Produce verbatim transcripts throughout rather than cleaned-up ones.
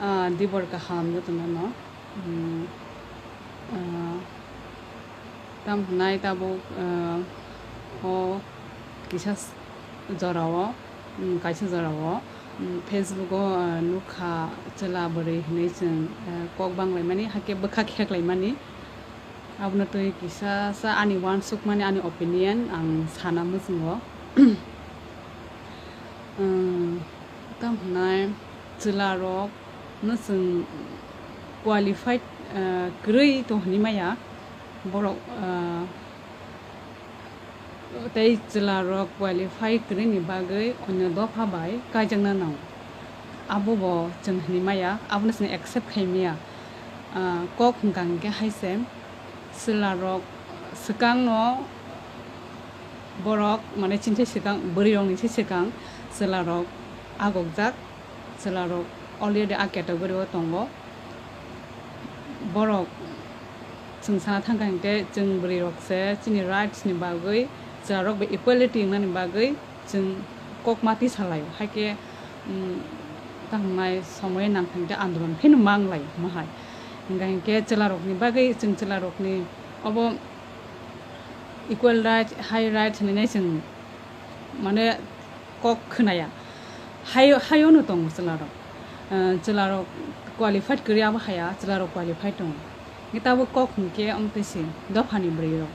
Ah, dibor kaham jotono no. Hmm, ah, tam hwnai tabuk, ah, o kisa s-, jorao, hmm, kaisa jorao, hmm, Facebook o, ah, nukha chwla bwrwi hwnwi chwng, ah, kok banglaimani, hakhe bwkha kheklaimani. Abono twi kisa sa ani uansukmani, ani opinion ang sana muchungo. Hmm, tam hwnai chwla rok no chwng qualified, ah, kwrwi tong hwnwi maya borok, ah, tei chwla rok qualified kwrwi ni bagwi onyo dopha bai kaijakna nango. Abo bo chwng hwnwi maya, abono chwng accept khai maya. Ah, kok hwnkha hwnkhe hai se chwla rok swkang no borok mane chini se swkang bwrwi rok ni se swkang chwla rok agokjak. Chwla rok already a category o tongo. Borok chwng sana thangkha hinkhe chwng bwrwi rok se chini rights ni bagwi chwla rok bai equality wngnani bagwi chwng kok ma tisa lai o. Haikhe, um, tamo nai somoy nangkha hinkhe andolon pheno mang lai o mohai. Hinkha hinkhe chwla rok ni bagwi chwng chwla rok ni obo equal right, high right hinwi nai chwng mane kok khwnaya. Hai, haio no tongo chwla rok. Ah, chwla rok qualified kwrwi abo haya, chwla rok qualified tongo. Hinkhe tabuk kok hinkhe omo twi se dopha ni bwrwi rok.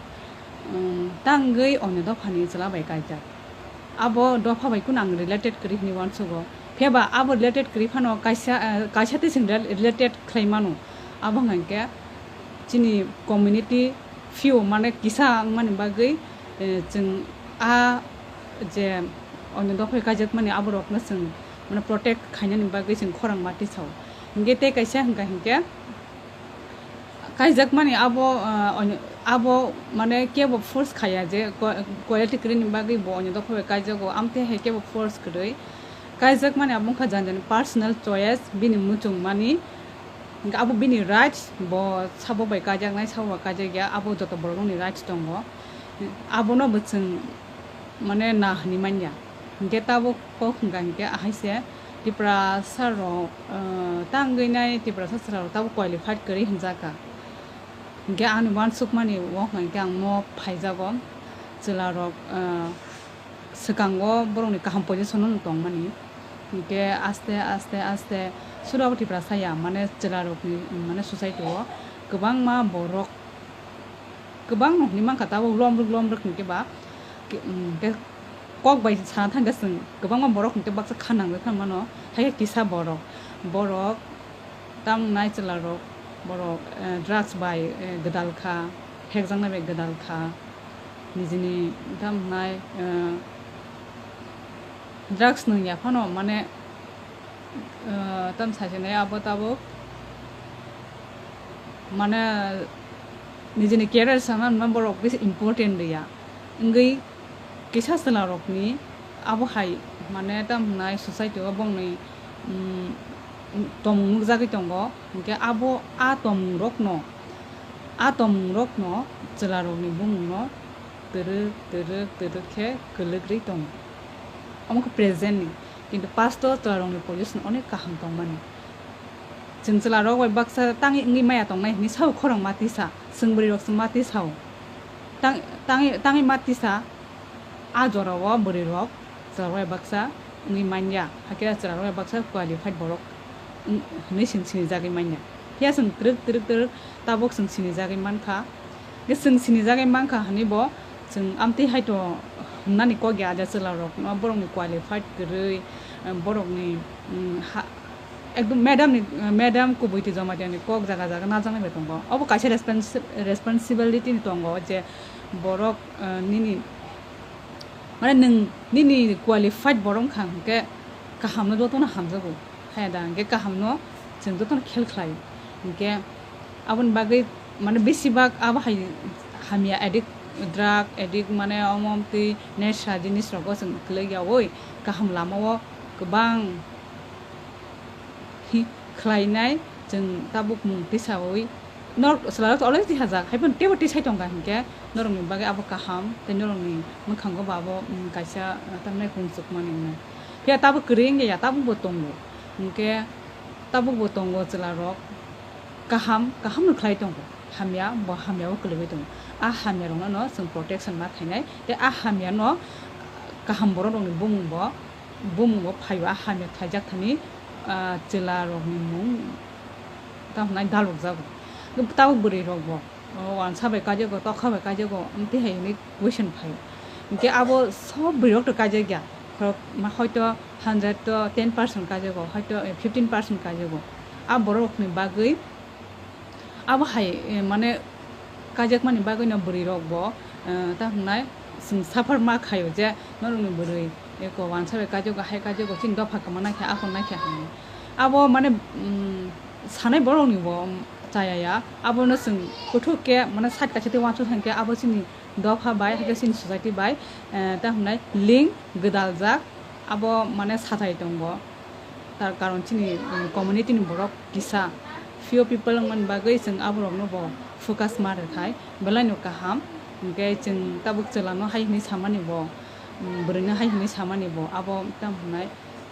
Um, tangwi onyo dopha ni chwla bai kaijak. Abo dopha bai kunu ang related kwrwi hinwi uansugo. Phiya ba abo related kwrwi phano kaisa, ah, kaisa twi chwng rel-, related khlai mano. Abo hwnkha hinkhe chini community few mane kisa wngmani bagwi, eh, chwng a je onyo dopha bai kaijakmani aborokno chwng mane protect khainani bagwi chwng khorang ma tisao. Hinkhe tei kaisa hwnkha hinkhe kaijakmani abo, ah, onyo, abo mane kebo force khaya je qua-, quality kwrwini bagwi bo onyo dopha bai kaijago, amtwi hai kebo force kwrwi kaijakmani abo wngkha jani jani personal choice, bini muchungmani. Hinkhe abo bini rights, bo sabo bai kaijaknai, sabo bai kaijakya, abo joto borokni rights tongo. Abono bo chwng mane na hwnwi manya. Hinkhe tabuk kok hwnkha hinkhe ahai se Tiprasa rok, ah, tangwi nai Tiprasa chwla rok tabuk qualified kwrwi hwnjakha. Hinkhe ani uansukmani o hwnkha hinkhe ang mo phaijago chwla rok, ah, swkango borokni kaham position o tongmani. Hinkhe aste aste aste sura bo Tiprasa ya, mane chwla rokni, mane society o kwbangma borok, kwbang no hinwi mankha tabuk lomrwk lomrwk hinkhe ba, ke-, um, ke-, kok bai sana thangkhe chwng kwbangma borok hinkhe baksa kha nangjak thang mano, haikhe kisa borok, borok tamo nai chwla rok, borok, eh, drugs bai, eh, gwdal kha, phekjaknai bai gwdal kha, nijini tamo nai, eh, drugs nwng ya phano mane, eh, tamo saichwlai abo tabuk mane nijini career sana hwnma borok bisi important rwya wngwi kisa chwla rokni abo hai mane tamo hwnai society o bongni, mm, tomung nukjagwi tongo, hinkhe abo a tomung rokno, a tomung rokno chwla rokni bumungno twrwk twrwk twrwk khe kwlwk rwi tongo. Omo khe present ni, kintu past o chwla rokni position onek kaham tongmani. Chwng chwla rok bai baksa tangwi wngwi maya tongnai hinwi sao khorang ma tisa, chwng bwrwi rok chwng ma tisao. Tang-, tangwi, tangwi ma tisa, a jorao bwrwi rok chwla rok bai baksa wngwi manya, hakhe chwla rok bai baksa qualified borok wng-, hinwi chwng sinijagwi manya. Phiya chwng twrwk twrwk twrwk tabuk chwng sinijagwi mankha. Khe chwng sinijagwi mankha hwnwi bo chwng amtwi hai to hwnmani kok ya, je chwla rokno borokni qualified kwrwi, borokni, mm, ha-, ekdom madam ni, madam kubui twi Jamatia ni kok jaga jaga najaknai bai tongo. Obo kaisa responsi-, responsibility ni tongo je borok, eh, nini, mane nwng nini qualified borok wngkha hinkhe kahamno jotono hamjago. Haya da, hinkhe kahamno chwng jotono khel khlai. Hinkhe aboni bagwi mane besibak abo hai hamya addict, drug addict mane omo twi nesha jinis rogo chwng kwlwk yaui kaham lamao kwbang hi khlainai chwng tabuk mung tisaui. Nor chwla rok already tihajak, haiphano teibo tisai tongkha hinkhe norokni bagwi abo kaham tei norokni mwkhango bo abo, mm, kaisa, ah, tamni kung chukmani wngnai. Phiya tabuk kwrwi wngya ya, tabukbo tongo. Hinkhe Tabukbo tongo chwlarok kaham, kaham no khlai tongo, hamya bo hamya o kwlaiwi tongo. A hamya rokno no chwng protection ma khainai, tei a hamya no kaham borok rokni bumung bo, bumung bo phaio a hamya khlaijak thani, ah, chwla rokni mung tamo hwnai dalokjago. Tabuk bwrwi rok bo, o wansa bai kaijago, tokha bai kaijago, amtwi hai hwnwi question phaio. Hinkhe abo sob bwrwi rok to kaijakya, khorok ma hoito hundred to ten percent kaijago, hoito, eh, fifteen percent kaijago. A borok rokni bagwi abo hai, eh, mane kaijakmani bagwino bwrwi rok bo, eh, ta hwnai chwng suffer ma khaio je norokni bwrwi eko wansa bai kaijago, hai kaijago, chini dopha kwma naikha, aphuru naikha hinwi. Abo mane, mm, sanai borokni bo chaya ya, abono chwng kuthuk khe mane side kaisa tei uansuk thang khe abo chini dopha bai, hakhe chini society bai, eh, ta hwnai link gwdaljak, abo mane sathai tongo. Tar karon chini, mm, community ni borok kisa few people wngmani bagwi chwng aborokno bo focus ma rwthai, belai no kaham. Hinkhe chwng tabuk chwla no hai hwnwi samani bo, mm, bwrwi no hai hwnwi samani bo, abo tamo hwnai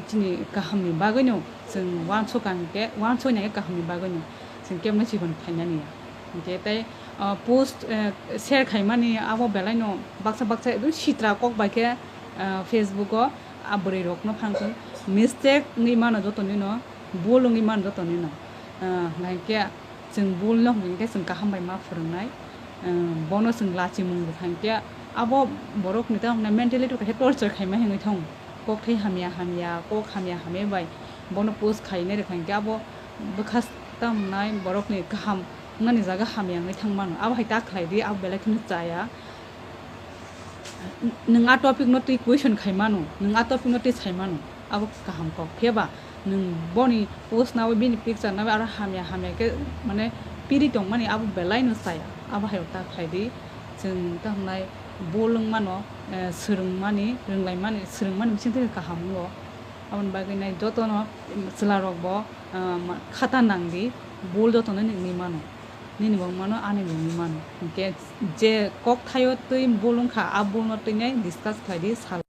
chini kaham ni bagwi no chwng uansuk ang khe, uansuk nai kaham ni bagwi no chwng kebo no chikon khainani ya. Hinkhe tei, ah, post, eh, share khaimani abo belai no baksa baksa ekdom sitra kok bai khe, ah, Facebook o a bwrwi rok no phang chwng mistake wngwi mano joto ni no, bul wngwi mano joto ni no. Ah, hinkhe chwng bul no hwnkhe chwng kaham bai ma phwrwngnai. Ah, bono chwng lachimung rwkha hinkhe abo borok ni tamo hwnai mentality kaisa torture khaima hwnwi thang. Kok thai hamya hamya, kok hamya hamya bai bono post khainai rwkha hinkhe abo bwkha tamo hwnai borok ni kaham wngnani jaga hamya wngwi thang mano. Abo hai ta khlai di, abo belai kheno chaya. Nwng a topic no twi question khai mano, nwng a topic no twi sai mano, abo kaham kok. Phiya ba nwng boni post nawi, bini picture nawi aro hamya hamya khe mane piri tongmani abo belai no chaya. Abo hai ta khlai di, chwng ta hwnai bul wng mano, eh, swrwng mani, rwnglai mani, swrwng mani bising twi kaham wngo. Aboni bagwi nai jotono, mm, chwla rok bo, ah, ma-, khata nang di, bul jotono nini wngwi mano. Nini bo wng mano, ani bo wngwi mano. Hinkhe je kok thaio twi bul wngkha, a bul no twi nai discuss khlai di, sal